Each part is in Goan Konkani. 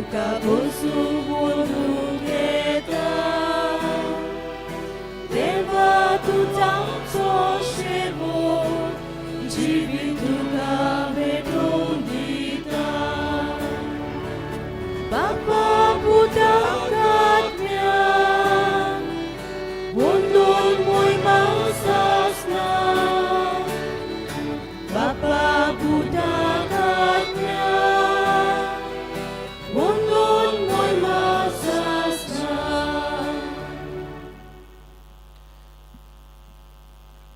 तुका बसूं बोलूंक येता. देवा तूं आमचो शेवो, जिवीत तुका भेटोवन दिता. बापा पुताक आत्म्या, वंदोन मोहिमा सासना. बापा पुताक आत्म्या, वंदोन मोहिमा सासना.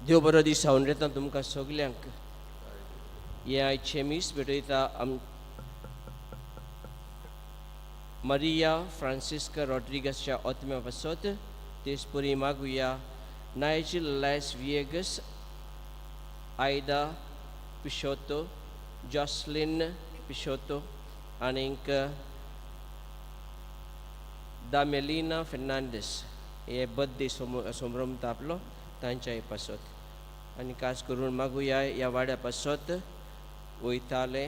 देव बरो दीस हांव तुमकां सगल्यांक. हें आयचें मीस भेटयता आम मारिया फ्रांसिस्का रॉड्रिगसच्या आत्म्या पासत. तेच परी मागुया नायजील लॅस विएगस, आयदा पिशोतो, जॉसलिन पिशोतो आनीक दामेलिना फेर्नांडीस हे बड्डे संभ्रमता आपलो तांच्या पासत. आनी खास करून मागुया ह्या वाड्या पासत वयताले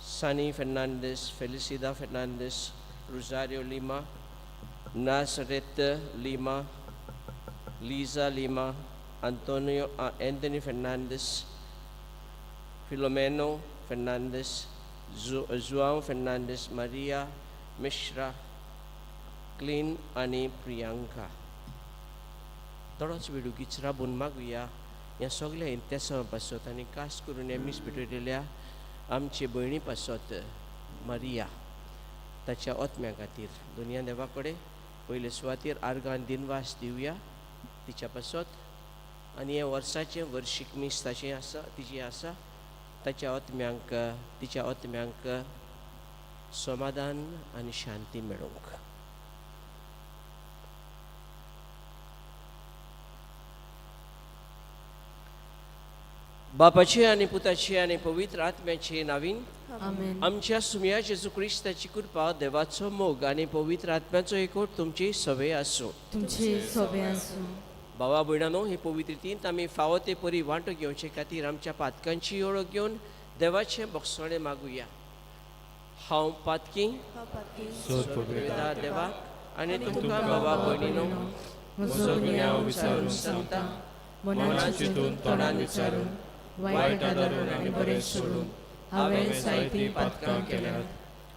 सनी फेर्नांडीस, फेलिसिदा फेर्नांडीस, रुजारियो लिमा, नासरेत लिमा, लिजा लिमा, अंतोनियो एंथनी फेर्नांडीस, फिलोमेनो फेर्नांडीस, जुआंव फेर्नांडीस, मारिया मिश्रा, क्लीन आनी प्रियांका. थोडोच वेळ उगीच राबून मागुया ह्या सगल्या इंतेसां पासत आनी खास करून हे मीस भेटयलेल्या आमचे भयणी पासत मारिया ताच्या आत्म्या खातीर. दुनिया देवा कडेन पयले सुवातेर आर्गान दिनवास दिवया तिच्या पासत. आनी हें वर्साचें वर्शीक मीस ताचें आसा, तिचें आसा. ताच्या आत्म्यांक, तिच्या आत्म्यांक समाधान आनी शांती मेळूंक. बापाचे आनी पुताचे आनी पवित्र आत्म्याचे नावीन. आमेन. आमच्या सुमया जेजू क्रिस्ताची कृपा, देवाचो मोग आनी पवित्र आत्म्याचो एकवट तुमची सवय आसूं. तुमचे सोबे आसूं. भावा भयणानो, हे पवित्रतींत आमी फावो ते परी वांटो घेवचे खातीर आमच्या पातकांची ओळख घेवन देवाचें बक्षणें मागुया. हांव पातकी सोद देवाक आनी तुमकां बाबा भयणीनो म्हजो गुन्यांव विचारून सांगता, मनान चिंतून तोंडान विचारून, वायट आदारून आनी बरें सोडून हांवें जायतीं पातकां केल्यांत.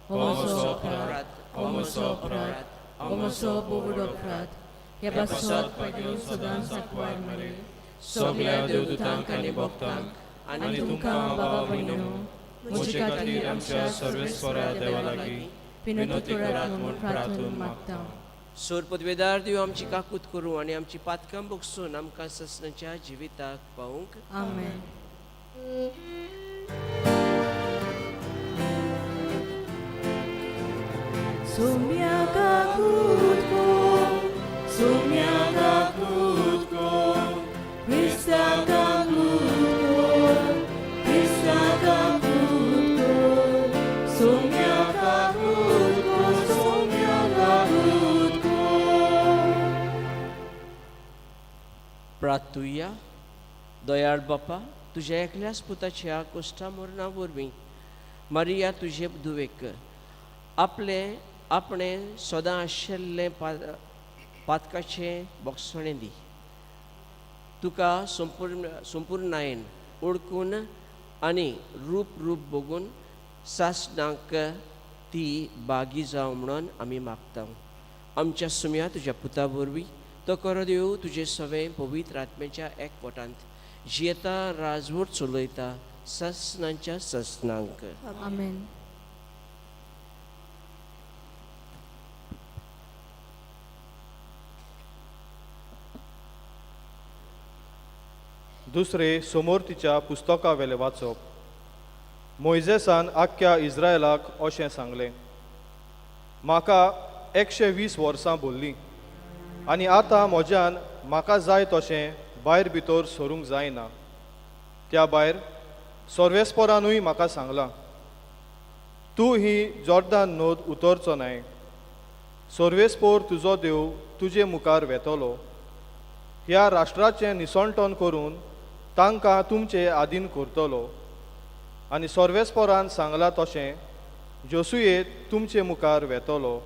हो म्हजो अपराध, हो म्हजो अपराध, हो म्हजो बोवड अपराध. ह्या पासत पागेवन सदांच आंकवार मरे, सगळ्या देवदूतांक आनी भक्तांक आनी तुमकां बाबा भयणीनो, म्हजे खातीर आमच्या सर्वेस्वरा देवा लागीं विनवती करात म्हूण प्रार्थून मागता. सोर पदवेदार देव आमची काकूत करूं आनी आमची पातकां बगसून आमकां ससनाच्या जिविताक पावूंक. आमेन. Soumya kakutko, Soumya kakutko, Krista kakutko, Krista kakutko, Soumya kakutko, Soumya kakutko. प्रार्थुया. दयाळ बापा, तुज्या एकल्याच पुताच्या कोश्टा मरणा वरवीं मारिया तुजे धुवेक आपले आपणें सदां आशिल्लें पातकाचें बक्षणें दी. तुका संपूर्ण संपूर्णायेन ओळखून आनी रूप रूप बघून सासणाक ती बागी जावं म्हणून आमी मागता. आमच्या सुम्या तुज्या पुता वरवीं, तो करो देव तुजे सवें पवित्र आत्म्याच्या एकवटांत जियेता, राजवट चलयता ससनांच्या ससनांक. आमेन. दुसरे समोर तिच्या पुस्तका वेलें वाचप. मोयजेसान आख्ख्या इस्रायलाक अशें सांगलें, म्हाका 120 वर्सां भरलीं आनी आतां म्हज्यान म्हाका जाय तशें भायर भितर सरूंक जायना. त्या भायर सर्वेस्परानूय म्हाका सांगलां, तूं ही जॉर्दान नद उतरचो नाय. सर्वेस्पोर तुजो देव तुजे मुखार वेतलो, ह्या राष्ट्राचें निसणटण करून तांकां तुमचे आदीन करतलो. आनी सर्वेस्परान सांगलां तशें जोसुये तुमचे मुखार वेतलो.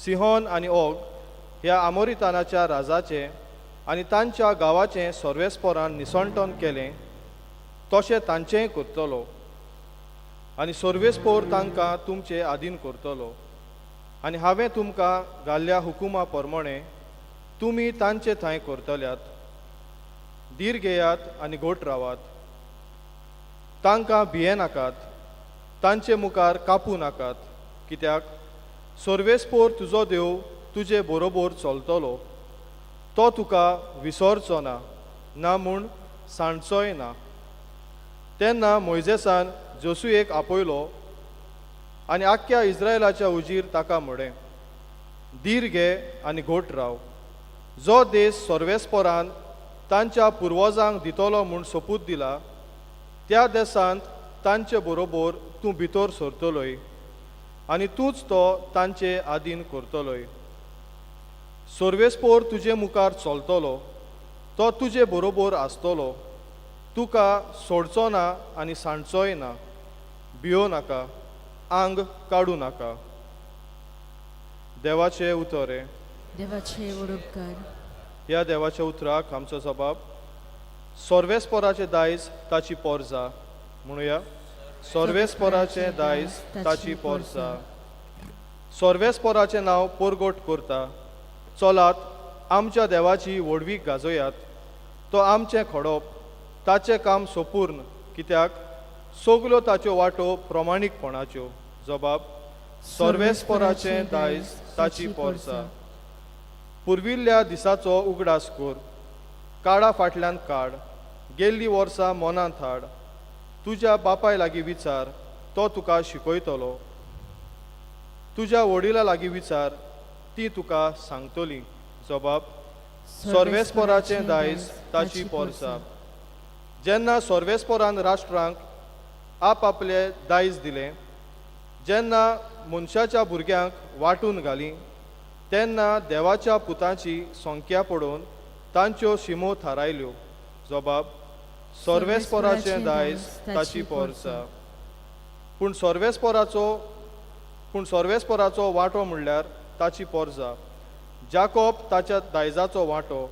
सिहोन आनी ओग ह्या आमोरितानाच्या राजाचें आनी तांच्या गांवाचें सर्वेस्पोरान निसणटन केलें तशें तांचेंय करतलो आनी सर्वेस्पोर तांकां तुमचे आदीन करतलो. आनी हांवें तुमकां घाल्ल्या हुकुमा प्रमाणें तुमी तांचे थंय करतल्यात. धीर घेयात आनी घोट रावात. तांकां भियेनाकात, तांचे मुखार कापूं नाकात, कित्याक सर्वेस्पोर तुजो देव तुजे बरोबर चलतलो. तो तुका विसरचो ना, ना म्हूण सांडचोय ना. तेन्ना मोयजेसान जोसुयेक आपयलो आनी आख्ख्या इस्रायलाच्या उजीर ताका म्हळें, धीर घे आनी घोट राव. जो देश सर्वेस्पोरान तांच्या पुर्वजांक दितलो म्हूण सोपूत दिला त्या देशांत तांचे बरोबर तूं भितर सरतलोय आनी तूंच तो तांचे आदीन करतलोय. सर्वेस्पोर तुजे मुखार चलतलो, तो तुजे बरोबर आसतलो, तुका सोडचो ना आनी सांडचोय ना. भियो नाका, आंग काडूं नाका. देवाचें उतर हें. देवाचे वडोपकार. ह्या देवाच्या उतराक आमचो जबाब सर्वेस्पोराचें दायज ताची पोरजा. म्हणुया, सर्वेस्पोराचें दायज ताची पोरजा. सर्वेस्पोराचें नांव पोरगोट करता. चलात आमच्या देवाची व्हडवीक गाजोयात. तो आमचें खडप, ताचें काम सोपूर्ण, कित्याक सगल्यो ताच्यो वाटो प्रमाणीकपणाच्यो. जबाब सर्वेस्पोराचें दायज ताची पोरजा. पुर्विल्ल्या दिसाचो उगडास कर, काडा फाटल्यान काड, गेल्लीं वर्सां मनांत हाड. तुज्या बापाय लागीं विचार, तो तुका शिकयतलो. तुज्या वडिलां लागीं विचार, ती तुका सांगतली. जबाब सर्वेस्पोराचें दायज ताची पोरसा. जेन्ना सर्वेस्पोरान राष्ट्रांक आपआपलें दायज दिलें, जेन्ना मनशाच्या भुरग्यांक वांटून घालीं, तेन्ना देवाच्या पुतांची संख्या पळोवन तांच्यो शिमो थारायल्यो. जबाब सर्वेस्पोराचें दायज ताची पोरसा. पूण सर्वेस्पोराचो वांटो म्हणल्यार ताची पोरसा. जाकोब ताच्या दायजाचो वांटो.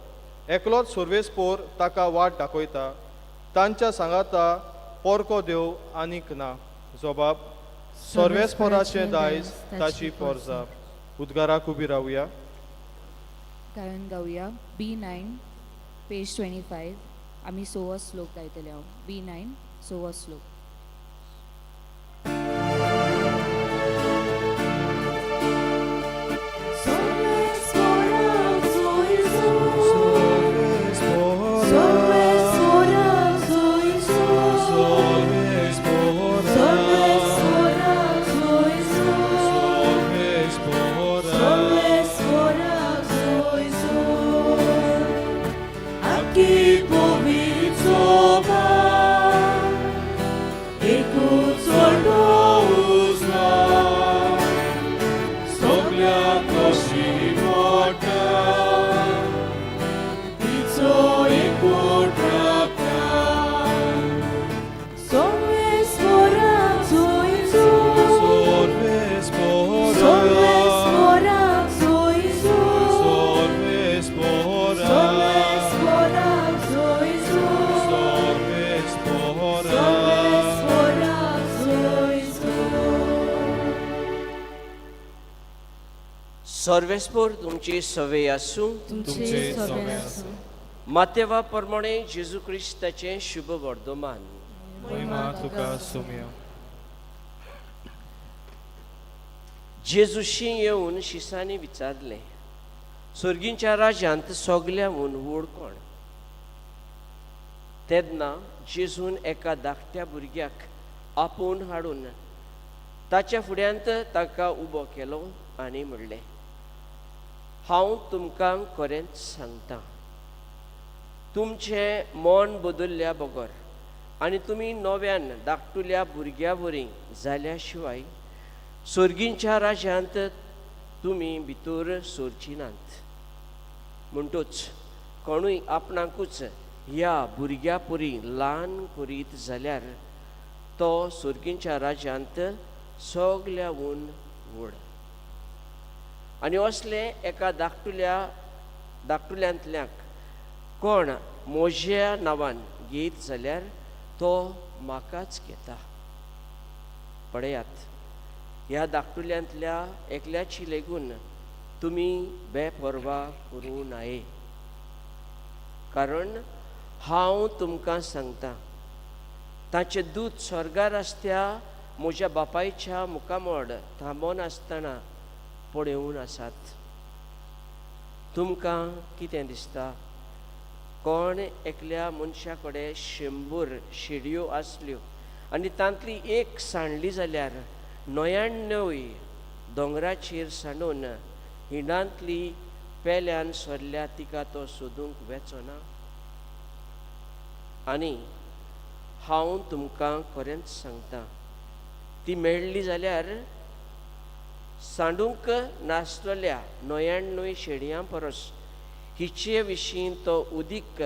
एकलोच सर्वेस्पोर ताका वाट दाखयता. तांच्या सांगाता पोरको देव आनीक ना. जबाब सर्वेस्पोराचें दायज ताची पोरसा. उद्गाराक उबी रावया. गायन गावया B9 page 25. आमी सोवो श्लोक गायतले हांव. B9 सोवो श्लोक. सर्वेस्पोर तुमची सवे आसूं. तुमचे सवे आसूं. मातेवा प्रमाणे जेजू क्रिस्ताचें शुभ वर्धमान. महिमा तुका सुमया. जेजूशी येवन शिसांनी विचारलें, सर्गींच्या राज्यांत सगल्याहून व्हड कोण? तेन्ना जेजून एका धाकट्या भुरग्याक आपोवन हाडून ताच्या फुड्यांत ताका उबो केलो आनी म्हणलें, हांव तुमकां खरेंच सांगता, तुमचें मन बदल्ल्या बगर आनी तुमी नव्यान धाकटुल्या भुरग्या वरी जाल्या शिवाय सर्गींच्या राज्यांत तुमी भितर सरची नात. म्हणटूच कोणूय आपणाकूच ह्या भुरग्या परी ल्हान करीत जाल्यार तो सर्गींच्या राज्यांत सगल्याहून व्हड. आनी असलें एका धाकटुल्यांतल्याक कोण म्हज्या नांवान घेयत जाल्यार तो म्हाकाच घेता. पळयात, ह्या धाकटुल्यांतल्या एकल्याची लेगून तुमी बेपर्वा करूं नये, कारण हांव तुमकां सांगता, ताचें दूत स्वर्गार आसत्या म्हज्या बापायच्या मुखामोड थांबोन आसतना पळोवन आसात. तुमकां कितें दिसता? कोण एकल्या मनशा कडेन 100 शेडयो आसल्यो आनी तांतली एक सांडली जाल्यार 99 दोंगराचेर सांडून हिंडांतली पेल्यान सरल्या तिका तो सोदूंक वेचो ना? आनी हांव तुमकां खरेंच सांगता, ती मेळ्ळी जाल्यार सांडूंक नासलेल्या 99 शेडयां परस हिचे विशीं तो उदीक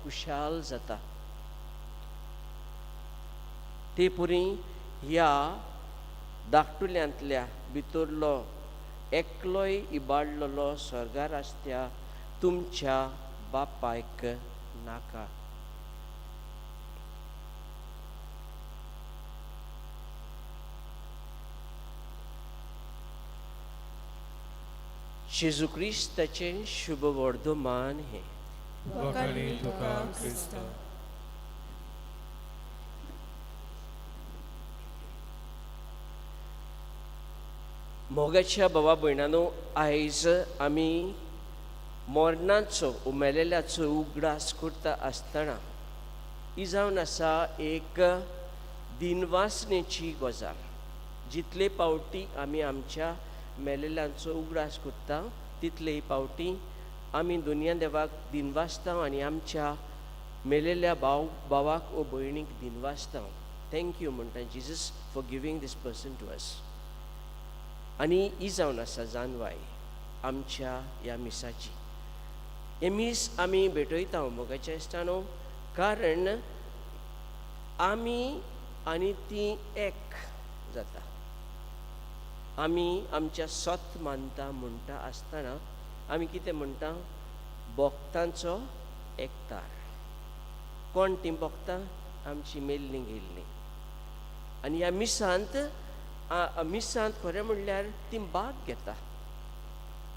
खुशाल जाता. ते पुरी ह्या धाकटुल्यांतल्या भितरलो एकलोय इबाडलेलो स्वर्गार आसत्या तुमच्या बापायक नाका. जेजू क्रिस्ताचें शुभ वर्धमान हें. वखाणी तुका क्रिस्ता. मोगाच्या भावा भयणानो, आयज आमी मरणाचो उमेलेल्याचो उगडास करता आसतना ही जावन आसा एक दिनवासनेची गजाल. जितले पावटी आमी आमच्या मेलेल्यांचो उगडास करता तितले पावटी आमी दुनिया देवाक दिनवासता आनी आमच्या मेलेल्या भावाक ओ भयणीक दिनवासता. Thank you म्हणटा Jesus for giving this person to us. आनी ही जावन आसा जानवाय आमच्या ह्या मिसाची. हें मीस आमी भेटयता मोगाच्या इश्टानो, कारण आमी आनी ती एक जाता. आमी आमच्या सत मानता म्हणटा आसतना आमी कितें म्हणटा? भक्तांचो एकतार. कोण तीं भक्तां? आमची मेल्लीं गेल्लीं. आनी ह्या मिसांत मिसांत खरें म्हणल्यार ती भाग घेता.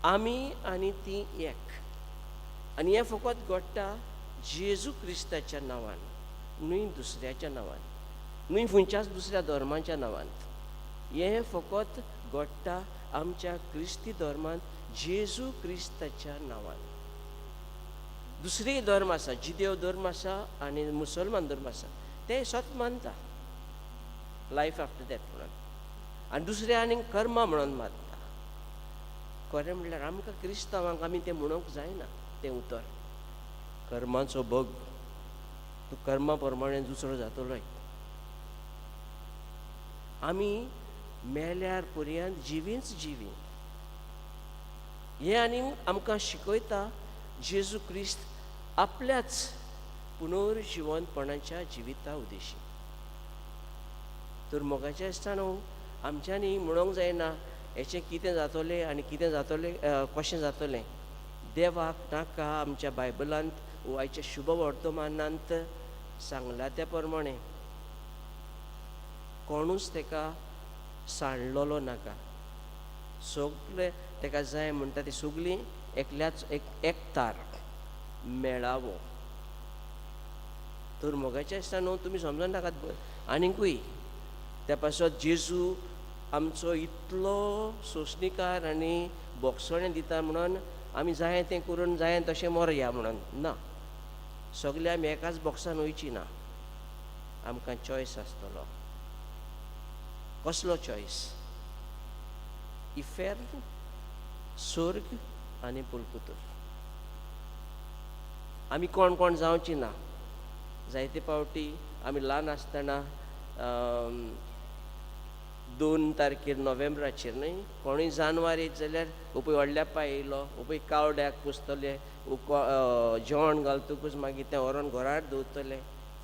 आमी आनी ती एक. आनी हें फकत घडटा जेजू क्रिस्ताच्या नांवान, न्हय दुसऱ्याच्या नांवान, न्हय खंयच्याच दुसऱ्या धर्माच्या नांवान. हें फकत घडटा आमच्या क्रिस्ती धर्मांत जेजू क्रिस्ताच्या नांवान. दुसरी धर्म आसा, जिदेव धर्म आसा आनी मुसलमान धर्म आसा, ते सत मानता लायफ आफ्टर डेथ म्हणून, आनी दुसरे आनीक कर्मा म्हणून मानता. खरें म्हणल्यार आमकां क्रिस्तांवांक आमी तें म्हणूंक जायना तें उतर, कर्माचो भोग, तूं कर्मा प्रमाणे दुसरो जातलोय. आमी मेल्यार पर्यंत जिवींच जिवी. हें आनी आमकां शिकयता जेजू क्रिस्त आपल्याच पुनर्जिवनपणाच्या जिविता उद्देशी. तर मोगाच्या आसतना आमच्यांनी म्हणूंक जायना हेचें कितें जातलें आनी कितें जातलें, कशें जातलें. देवाक नाका आमच्या बायबलांत वा आयच्या शुभ वर्तमानांत सांगला त्या प्रमाणे कोणूच तेका सांडलेलो नाका. सगळे तेका जाय म्हणटा ती सगळीं एकल्याच एकतार मेळावो. तर मोगाचें आसतना न्हू तुमी समजून नाकात आनीकूय त्या पासत जेजू आमचो इतलो सोंसणीकार आनी बोगसणें दिता म्हणून आमी जाय तें करून जाय तशें मरया म्हणून ना. सगळे आमी एकाच बॉक्सान वयची ना, आमकां चॉयस आसतलो. कसलो चॉयस? इफेर्न, स्वर्ग आनी पुलकुतूर. आमी कोण कोण जावची ना. जायते पावटी आमी ल्हान आसतना 2 तारखेर नोव्हेंबराचेर न्हय कोणूय जानवार येत जाल्यार उपय व्हडल्या पांय येयलो, उपय कावड्याक पुसतले, जेवण घालतकूच मागीर तें व्हरोन घरार दवरतले.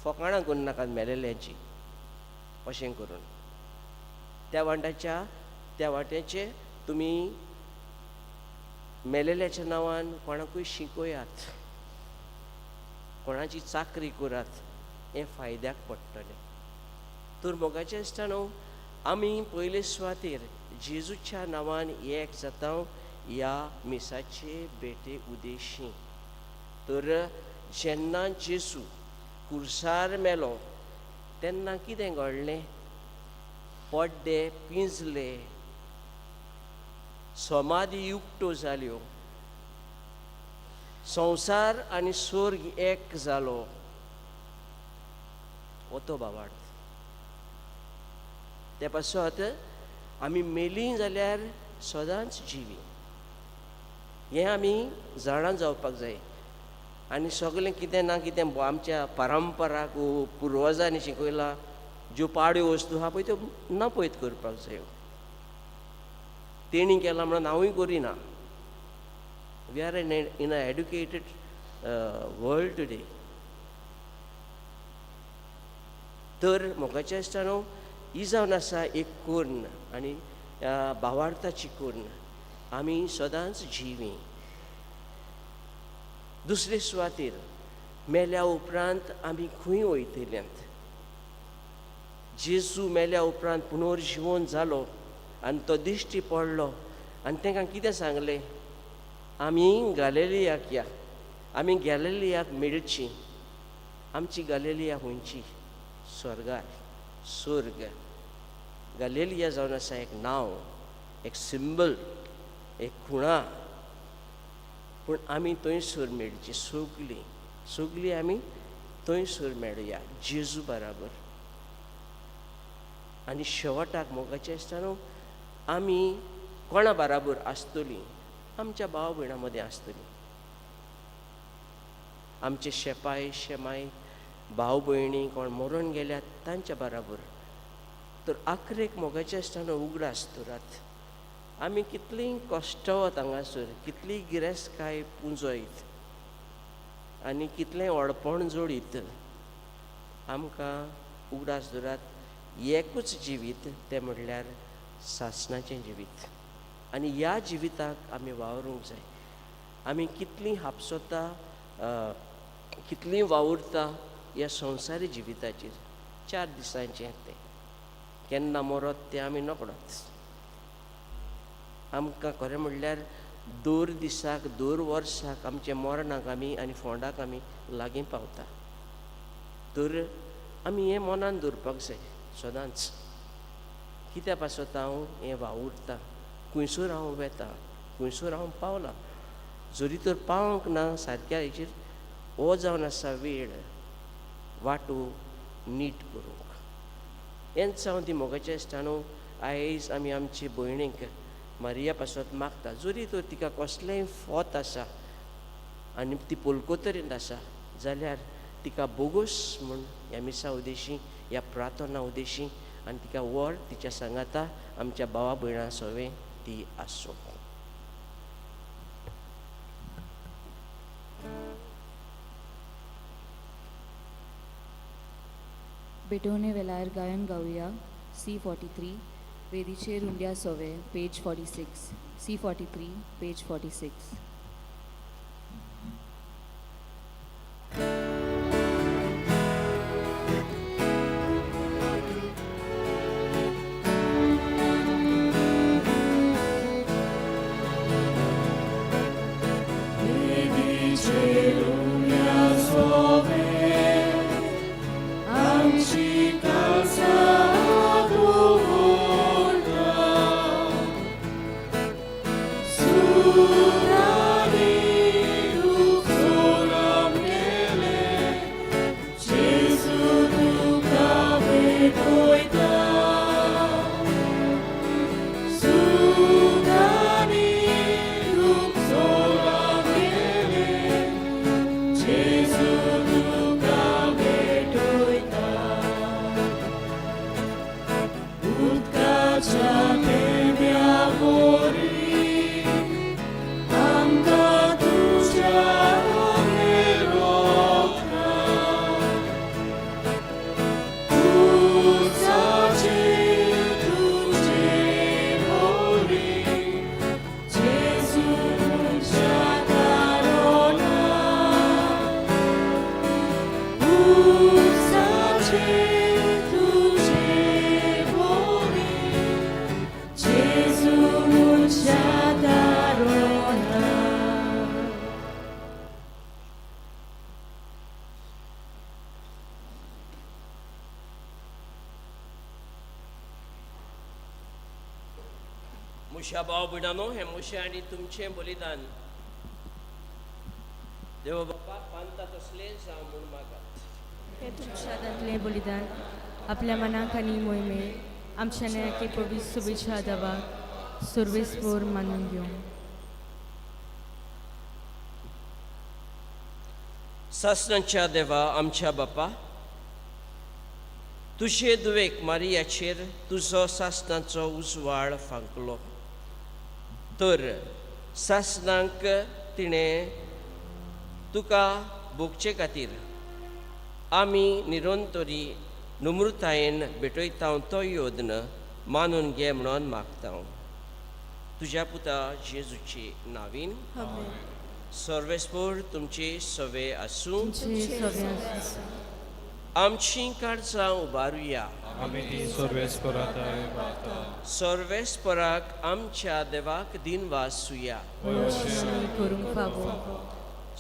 फकाणां करून नाकात मेलेल्यांची अशें करून. त्या वांट्याच्या त्या वांट्याचे तुमी मेलेल्याच्या नांवान कोणाकूय शिकयात, कोणाची चाकरी करात, हें फायद्याक पडटलें. तर मोगाचे आसतना आमी पयले सुवातेर जेजूच्या नांवान एक जाता ह्या मिसाचे भेटे उदेशी. तर जेन्ना जेजू कुर्सार मेलो तेन्ना कितें घडलें? पड्डे पिंजले, समाधी उक्त्यो जाल्यो, संवसार आनी स्वर्ग एक जालो. हो तो भावार्थ. ते पासत आमी मेलीं जाल्यार सदांच जिवी हें आमी जाणा जावपाक जाय. आनी सगळें कितें ना कितें आमच्या परंपराक पुर्वजांनी शिकयलां, ज्यो पाड्यो वस्तू आहा पळय त्यो ना पयत करपाक जायो. तेणी केलां म्हणून हांवूय करिना. We are in a educated world today. तर मोगाचे आसतना ही जावन आसा एक कोर्ण आनी भावार्थाची कोर्ण. आमी सदांच जिवी. दुसरे सुवातेर मेल्या उपरांत आमी खंय वयतल्यांत? जेजू मेल्या उपरांत पुनर्जिवन जालो आनी तो दिश्टी पडलो आनी तांकां कितें सांगलें? आमी गालेलियाक या, आमी गॅलिलियाक मेळची. आमची गालेलिया खंयची? स्वर्गार, स्वर्ग. गालेलिया जावन आसा एक नांव, एक सिंबल, एक खुणा. पूण आमी थंयसर मेळची, सगलीं सगलीं आमी थंयसर मेळया जेजू बराबर. आनी शेवटाक मोगाचें आसतना आमी कोणा बराबर आसतलीं? आमच्या भाव भयणां मदें आसतलीं, आमचे शेपाय शेमाय भाव भयणी कोण मरण गेल्यात तांच्या बराबर. तर आखरेक मोगाचें आसतना उगडास दवरात, आमी कितलीं कश्टवत हांगासर, कितली गिरेस्तकाय पुंजयत आनी कितलें व्हडपण जोडीत, आमकां उगडास दवरात एकूच जिवीत, तें म्हणल्यार सासणाचें जिवीत. आनी ह्या जिविताक आमी वावरूंक जाय. आमी कितलीं हापसता, कितलीं वावुरता ह्या संवसारी जिविताचेर, 4 दिसांचें तें, केन्ना मरत तें आमी नकळत. आमकां खरें म्हणल्यार दर दिसाक दर वर्साक आमच्या मरणाक आमी आनी फोंडाक आमी लागीं पावता. तर आमी हें मनान दवरपाक जाय सदांच, कित्या पासत हांव हें वावुरता, खंयसर हांव वेता, खंयसर हांव पावलां. जरी तर पावंक ना सारक्या हेचेर, हो जावन आसा वेळ वाटो नीट करूंक. हेंच हांव ती मोगाच्या इश्टानो आयज आमी आमचे भयणीक मारिया पासत मागता. जरी तर तिका कसलेंय फोत आसा आनी ती पोलकोतरेंत आसा जाल्यार तिका बोगोस म्हूण ह्या मिसा उदेशी, ह्या प्रार्थना उदेशी, आनी तिका व्हर तिच्या सांगाता आमच्या भावा भयणां सवें ती आसूं. भेटवणे वेळार गायन गावया C43 वेदीचेर उंड्या सोवे पेज 46 C43 page 46. Thank you. मुशा भाव भयणांनो, हें मुशें आनी तुमचें बलिदान देव बाप्पा पांता तसलें जावं म्हूण मागात. हें तुमच्या हातांतलें बलिदान आपल्या मनाक आनी मोहिमे आमच्या न्यायाके पवित्र शुभेच्छा दवाक सुर्वेस्पोर मानून घेवं. सासणाच्या देवा आमच्या बापा, तुजे दुवेक मारियाचेर तुजो सासणाचो उजवाड फांकलो, तर सासणांक तिणें तुका भोगचे खातीर आमी निरंतरी नम्रतायेन भेटयता तो योदन मानून घे म्हणून मागता तुज्या पुता जेजूचे नावीन. सर्वेस्पोर तुमचे सवे आसूं. तुमचे सवे आसूं. आमची काळजां उबारुया. आमी ती सर्वेस्पराताय मागता. सर्वेस्पराक आमच्या देवाक दिनवासुया. अशें करूंक फावो.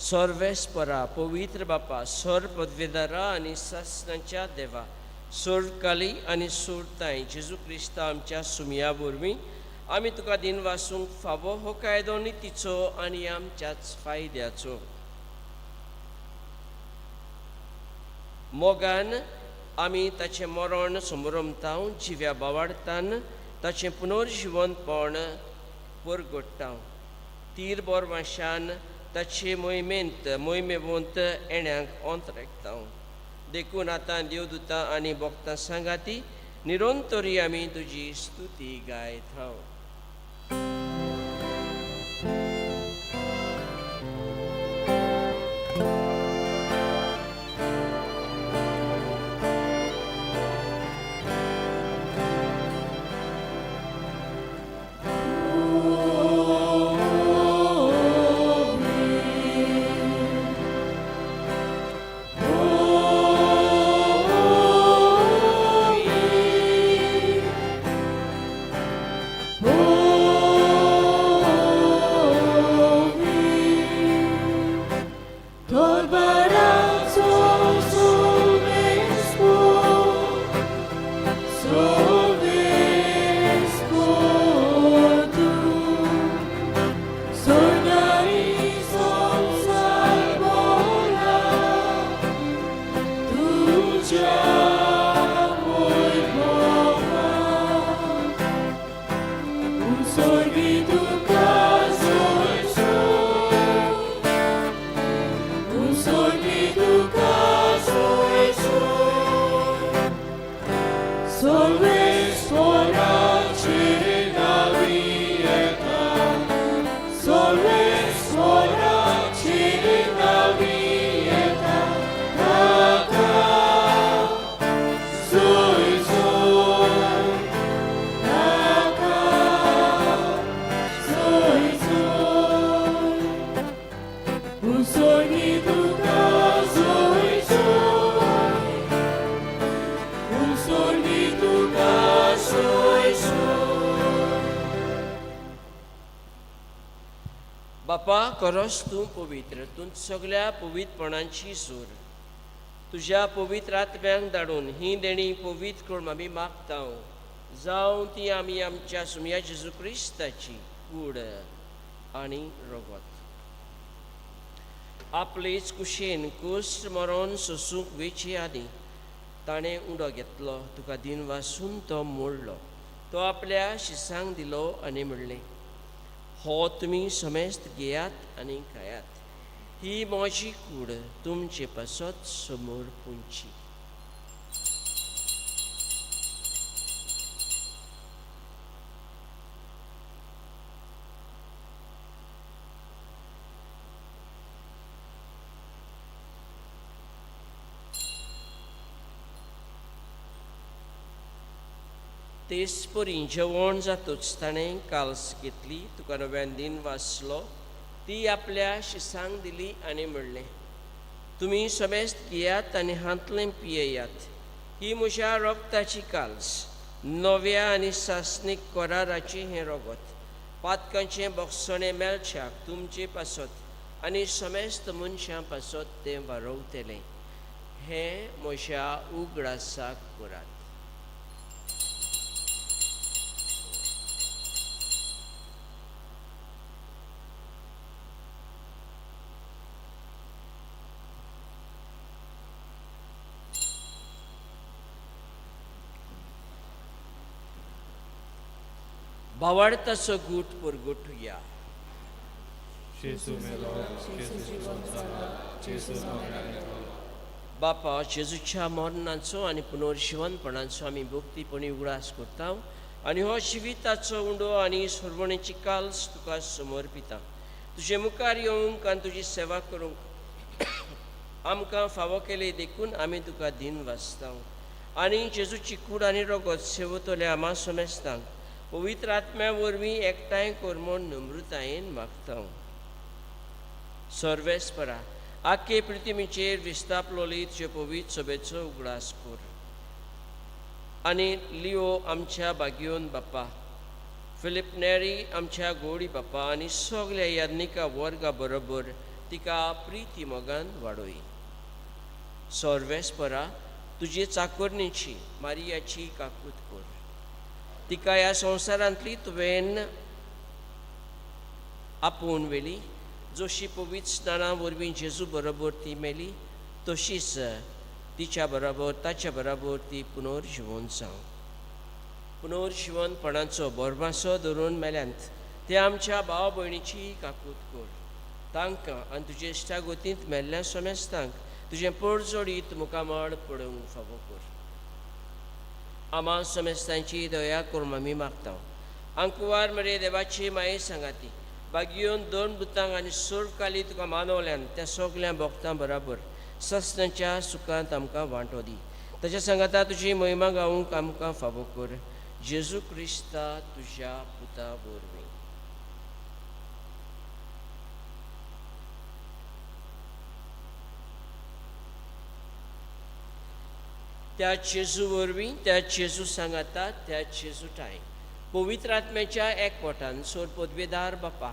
सर्वेस्परा पवित्र बापा, सर पदवेदारा आनी सासणाच्या देवा, सोरकाली आनी सोरताय जेजू क्रिस्ता आमच्या सुमया वरवीं आमी तुका दिनवासूंक फावो हो कायदो नितीचो आनी आमच्याच फायद्याचो. मोगान आमी ताचें मरण समरमता, जिव्या बावाडतान ताचें पुनर्जिवंतपण परगट्टा, तीर बोरवाशान ताचे मोहिमेंत मोहिमेवंत येण्यांक ओंतरेकता. देखून आतां देवदूतां आनी भक्तां सांगाती निरंतरी आमी तुजी स्तुती गायता. बापा, खरोच तूं पवित्र, तूं सगळ्या पवित्रपणांची सूर. तुज्या पवित्र आत्म्यांक धाडून ही देणी पवित्र करून आमी मागता, जावं ती आमी आमच्या सुमया जेजू क्रिस्ताची कूड आनी रगत. आपलेच कुशेन कुश्ट मरोन सोसूंक वेचे आदीं ताणें उडो घेतलो, तुका दिनवासून तो मोडलो, तो आपल्या शिसांक दिलो आनी म्हणलें, हो तुमी समेस्त घेयात आनी खायात, ही म्हजी कूड तुमचे पासत समोर पुंची. तेच परी जेवण जातूच ताणें काल्स घेतली, तुका नव्यान दिन वाचलो, ती आपल्या शिसांक दिली आनी म्हणलें, तुमी समेस्त घेयात आनी हांतलें पियेयात, ही म्हज्या रगताची काल्स, नव्या आनी सासणीक कराराचें हें रगत, पातकांचें बक्षणें मेळच्याक तुमचे पासत आनी समेस्त मनशां पासत तें वारोवतलें. हें म्हज्या उगडासाक करात. भावार्थाचो गूट परगटुया. जेजू मेलो, जेजू जिवंत जाला, जेजू मोगान येतलो. बापा, जेजूच्या मरणाचो आनी पुनर्जिवनपणाचो आमी भक्तीपणी उगडास करता आनी हो जिविताचो उंडो आनी सरवणेची काल्स तुका समर्पिता. तुजे मुखार येवंक आनी तुजी सेवा करूंक आमकां फावो केली देखून आमी तुका दीन वाचता. आनी जेजूची कूड आनी रगत सेवतल्या आमा समेस्तांक पवित्र आत्म्या वरवीं एकठांय कर म्हूण नम्रतायेन मागता. सर्वेस्परा, आख्खे पृथ्वीचेर विस्तापलोली तुजे पवित्र सभेचो उगडास कर आनी लिओ आमच्या बागियोन बाप्पा, फिलीप नेरी आमच्या गोडी बाप्पा आनी सगल्या याज्ञिका वर्गा बरोबर तिका प्रिती मोगान वाडोय. सर्वेस्परा, तुजे चाकोरणीची मारियाची काकूत कर. तिका ह्या संवसारांतली तुवें आपोवन व्हेली. जशी पवित्र स्नाना वरवीं जेजू बरोबर ती मेली, तशीच तिच्या बरोबर ताच्या बरोबर ती पुनर्जिवन जावं. पुनर्जिवनपणाचो बोरमासो धरून मेल्यांत ते आमच्या भाव भयणीची काकूत कर. तांकां आनी तुजे इश्टागतींत मेल्ल्या समेस्तांक तुजें परजोडीत मुखामळ पडोवंक फावो कर. आमा समेस्तांची दया करून आमी मागता. आंकुवार मरे देवाची माये सांगाती बागियोन दोन बुतांक आनी सोर्फ काली तुका मानवल्यान त्या सगल्या भक्तां बराबर सस्नाच्या सुखांत आमकां वांटो दी. ताच्या सांगाता तुजी महिमा गावूंक आमकां फावो कर. जेजू क्रिस्ता तुज्या पुता वरवीं. त्या जेजू वरवीं, त्या जेजू सांगाता, त्या जेजू ठांय पवित्र आत्म्याच्या एकवटान सोर पदवेदार बापा,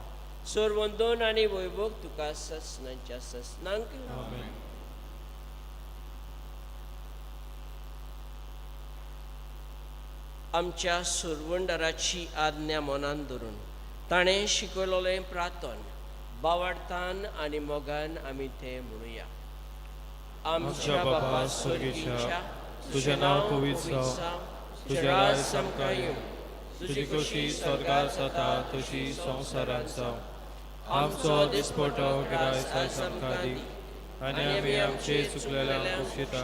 सोर वंदन आनी वैभव तुका ससनाच्या ससनांक. आमच्या सुरवंडराची आज्ञा मनान धरून ताणें शिकयलें प्रार्थन बावार्थान आनी मोगान आमी तें म्हणुया. आमच्या बापा स्वर्गीच्या, तुजें नांव पवित्र जावं, तुजें राज आमकां येवं, तुजी खोशी स्वर्गार जाता तशी संवसारांत जावं. आमचो दिसपटो गिरायस आयज आमकां दी आनी आमी आमचे चुकलेल्यांक बक्षिता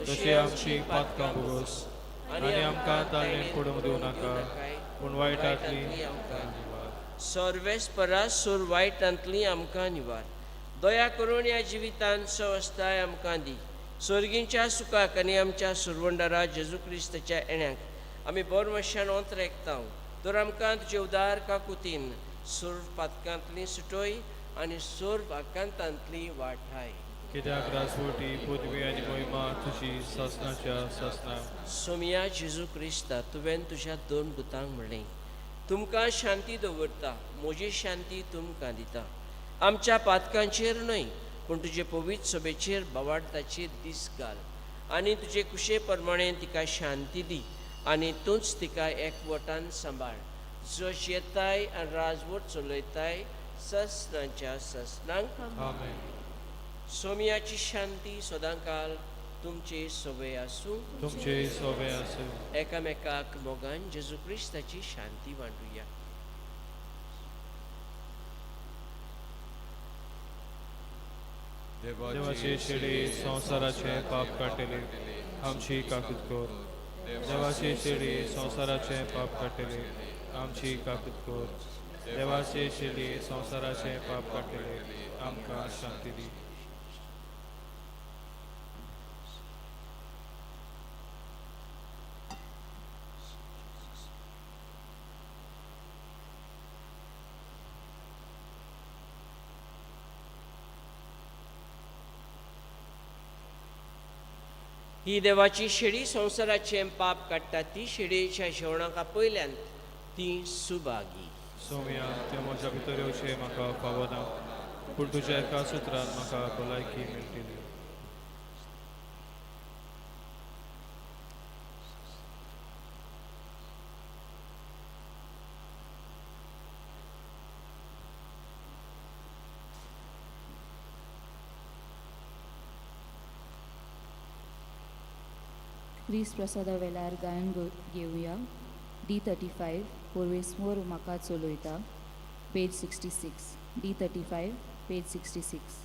तशी आमची पातकां भोगोस आनी आमकां ताळणेक पडूंक दिवं नाका, पूण वायटांतली आमकां निवार. सर्वेस्परा सूर वायटांतली आमकां निवार. दया करून ह्या जिवितांत सवस्ताय आमकां दी. स्वर्गींच्या सुखाक आनी आमच्या सुरवंडारा जेजू क्रिस्ताच्या येण्याक आमी बोरमशान ओंतरेकता. तर आमकां तुजे उदार काकुतीन सूर पातकांतली सुटोय आनी सूर आकांतांतली वाठाय. कित्याक राजवटी, पदवी आनी महिमा तुजी सासणाच्या सासणाक. सोमिया जेजू क्रिस्ता, तुवें तुज्या दोन भुतांक म्हणलें, तुमकां शांती दवरता, म्हजी शांती तुमकां दिता. आमच्या पातकांचेर न्हय, पूण तुजे पवित्र सभेचेर बावाडताचेर दीस घाल आनी तुजे कुशे प्रमाणे तिका शांती दी आनी तूंच तिका एकवटान सांबाळ, जो येताय आनी राजवट चलयताय ससनाच्या ससनांक. आमेन. सोमियाची शांती सदांकाल तुमचे सोबे आसूं. तुमचे सोबे आसूं. एकामेकाक मोगान जेजू क्रिस्ताची शांती वांटुया. देवाचे शेळी संवसाराचे पाप काडटले, आमची काकूत कर. देवाचे शेळी संवसाराचे पाप काडटले, आमची काकूत कर. देवाचे शेळी संवसाराचे पाप काडटले, आमकां शांती दी. ही देवाची शेळी संवसाराचें पाप काडटा, ती शेळयेच्या जेवणाक आपयल्यान ती सुभागी. सोम्या, तें म्हज्या भितर येवचें म्हाका फावना, पूण तुज्या एका सुत्रान म्हाका भलायकी मेळटली. क्रिस्त प्रसादा वेळार गायन घेवया. D 35 पोरवेस्मोर म्हाका चलयता, page 66. D 35, page 66.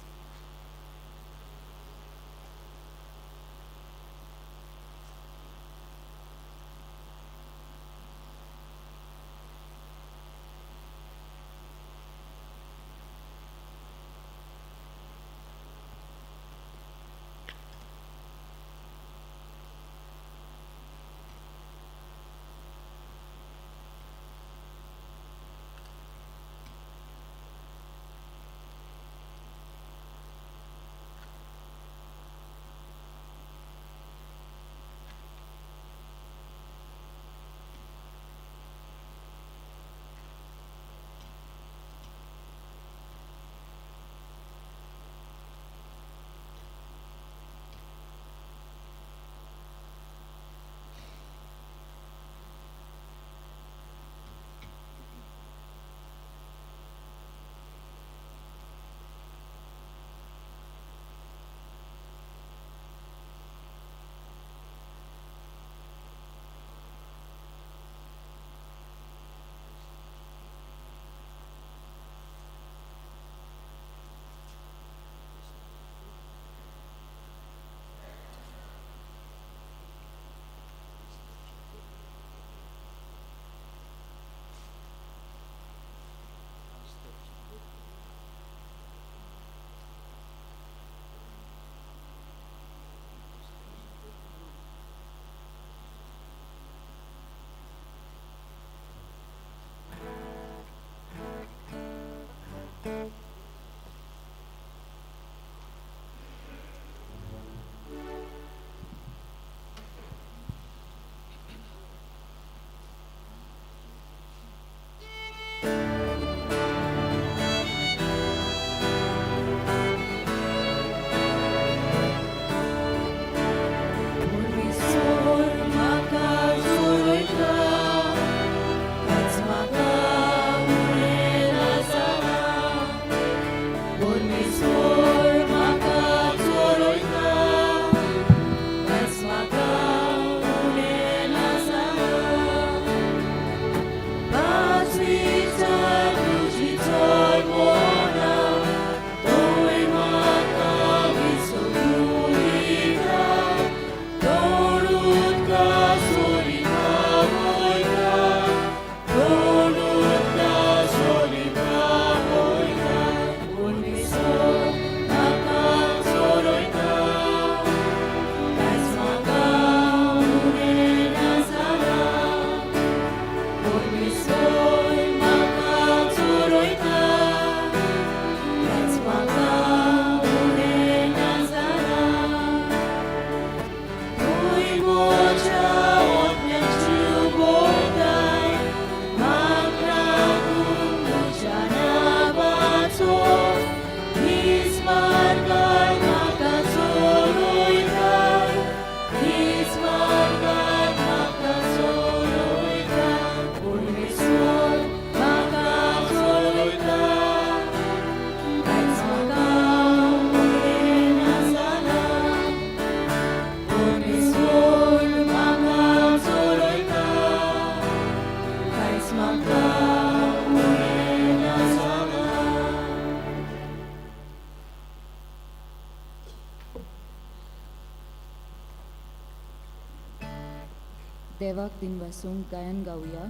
देवाक दिनवासूंक गायन गावया.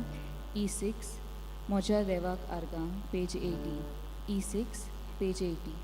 ई 6 म्हज्या देवाक आर्गां, पेज 80. ई 6, पेज 80.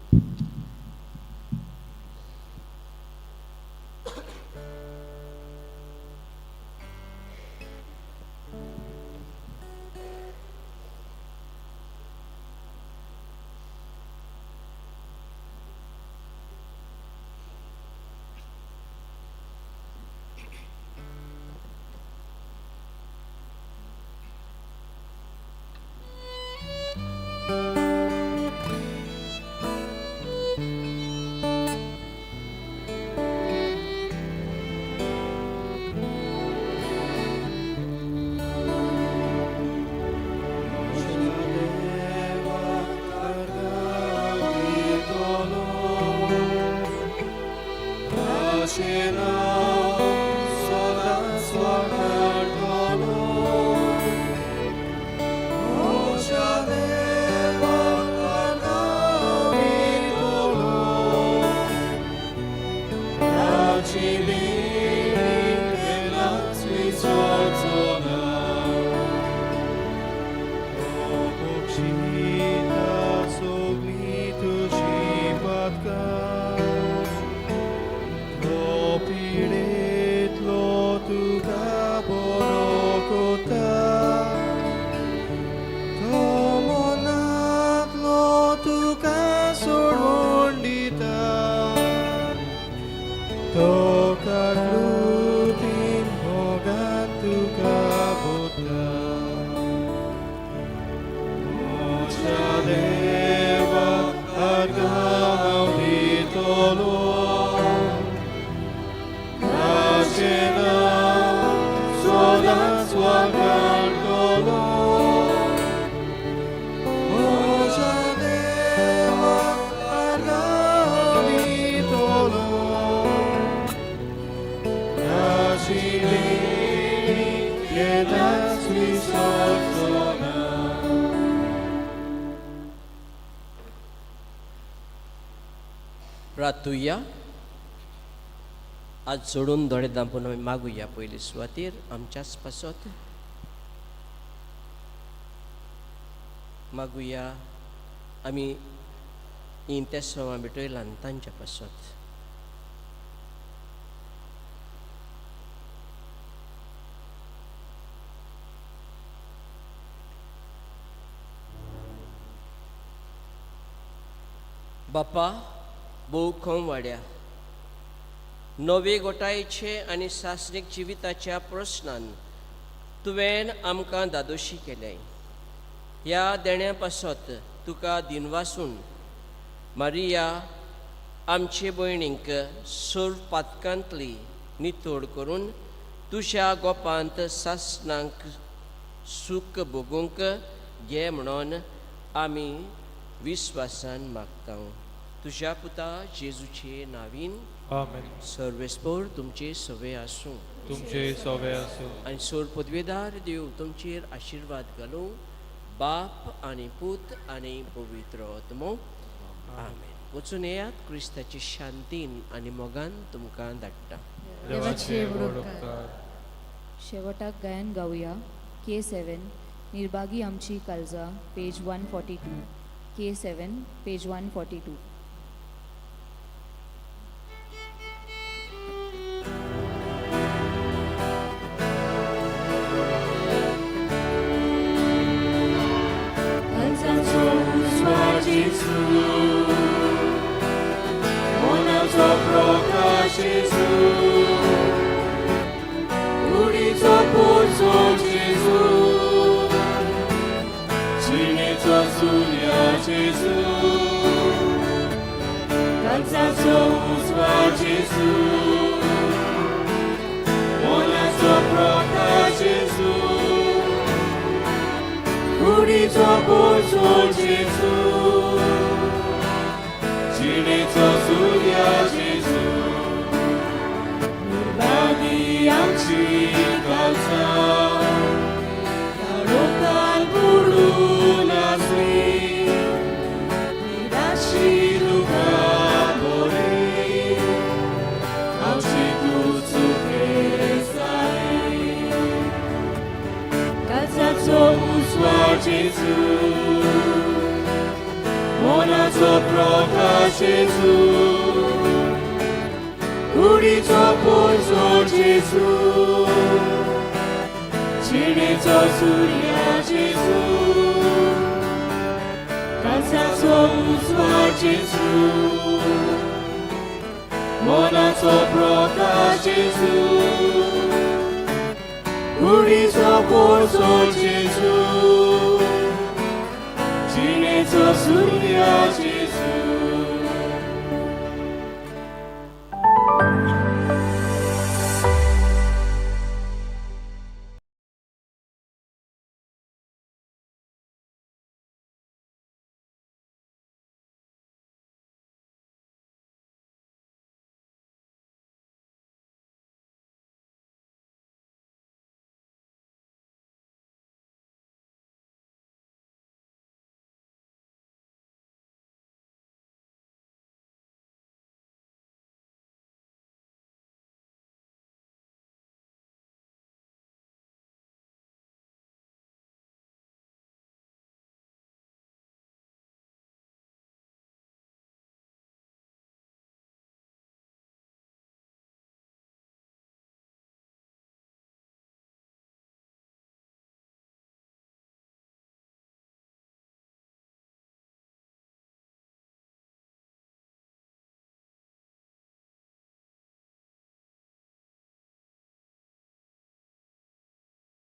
उजवा घालतलो. म्हज्या देवाक आर्गां दितलो. ताची देणी केन्नाच विसरचो ना. प्रार्थुया. आज जोडून दोळे दांपून आमी मागुया पयले सुवातेर आमच्याच पासत मागुया आमी हीं तेसवां भेटयलां तांच्या पासत. बापा भोव खोमवाड्या नवे गोटायेचे आनी सासणीक जिविताच्या प्रस्नान तुवें आमकां दादोशी केलें. ह्या देण्या पासत तुका दिनवासून मारिया आमचे भयणींक सर्व पातकांतली नितोड करून तुज्या गोपांत सासणांक सूख भोगूंक घे म्हणून आमी विस्वासान मागता तुज्या पुता जेजूचे नावीन. आमेन. सर्वेस्पोर तुमचे सवे आसूं. तुमचे सवे आसूं. आनी सोर पदवेदार देव तुमचेर आशिर्वाद घालूं, बाप आनी पूत आनी पवित्र आत्मो. आमेन. वचून येयात, क्रिस्ताची शांतीन आनी मोगान तुमकां धाडटा. देवाचे व्हड उपकार. शेवटाक गायन गावया K7 निर्भागी आमची कालजा पेज 142. K7 page 142. काळजाचो उजवा जेजू, मनाचो प्रकाश जेजू, कुडीचो पोरसो जेजू, जिणेचो सुर्या जेजू. काळजाचो उजवा जेजू, मनाचो प्रकाश जेजू, कुडीचो पोरसो जेजू, जिणेचो सुर्या जेजू. निर्भागी आमची काळजां काळोखान बुडून आसली, निराशी दुखां भरली, आमची तूं सुखेस्ताली. काळजाचो उजवा जेजू, मनाचो प्रकाश जेजू, कुडीचो पोरसो जेजू, जिणेचो सुर्या जेजू. काळजाचो उजवा जेजू, मनाचो प्रकाश जेजू, कुडीचो पोरसो जेजू, जिणेचो सुर्या जेजू.